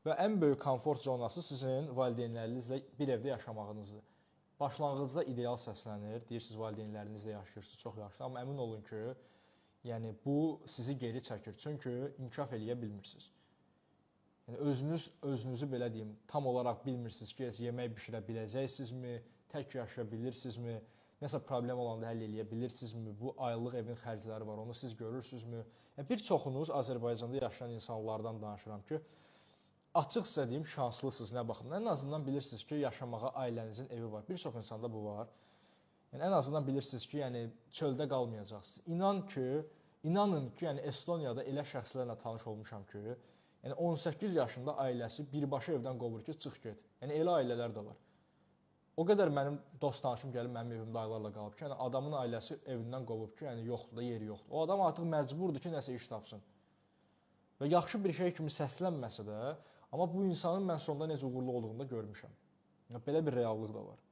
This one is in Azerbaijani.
Və ən böyük komfort zonası sizin valideynlərinizlə bir evdə yaşamağınızdır. Başlanğıcda ideal səslənir. Deyirsiniz valideynlərinizlə yaşayırsınız, çox yaxşı. Amma əmin olun ki, yəni bu sizi geri çəkir. Çünki inkişaf eləyə bilmirsiniz. Yəni özünüz özünüzü belə deyim, tam olaraq bilmirsiniz ki, heç yemək bişirə biləcəksinizmi, tək yaşaya bilirsinizmi, nəsə problem olanda həll eləyə bilirsinizmi, bu aylıq evin xərcləri var, onu siz görürsünüzmü? Yəni bir çoxunuz Azərbaycanda yaşayan insanlardan danışıram ki, açıq sizə deyim, şanslısınız nə baxımdan. Ən azından bilirsiniz ki, yaşamağa ailənizin evi var. Bir çox insanda bu var. Yəni ən azından bilirsiniz ki, yəni çöldə qalmayacaqsınız. İnanın ki, yəni Estoniyada elə şəxslərlə tanış olmuşam ki, yəni 18 yaşında ailəsi birbaşa evdən qovur ki, çıx get. Yəni elə ailələr də var. O qədər mənim dost tanışım gəlib mənim evimdə aylarla qalıb ki, yəni adamın ailəsi evindən qovub ki, yəni yoxdur da, yeri yoxdur. O adam artıq məcburdur ki, nəsə iş tapsın. Və yaxşı bir şey kimi səslənməsə də, amma bu insanın mən sonda necə uğurlu olduğunu da görmüşəm. Yəni belə bir reallıq da var.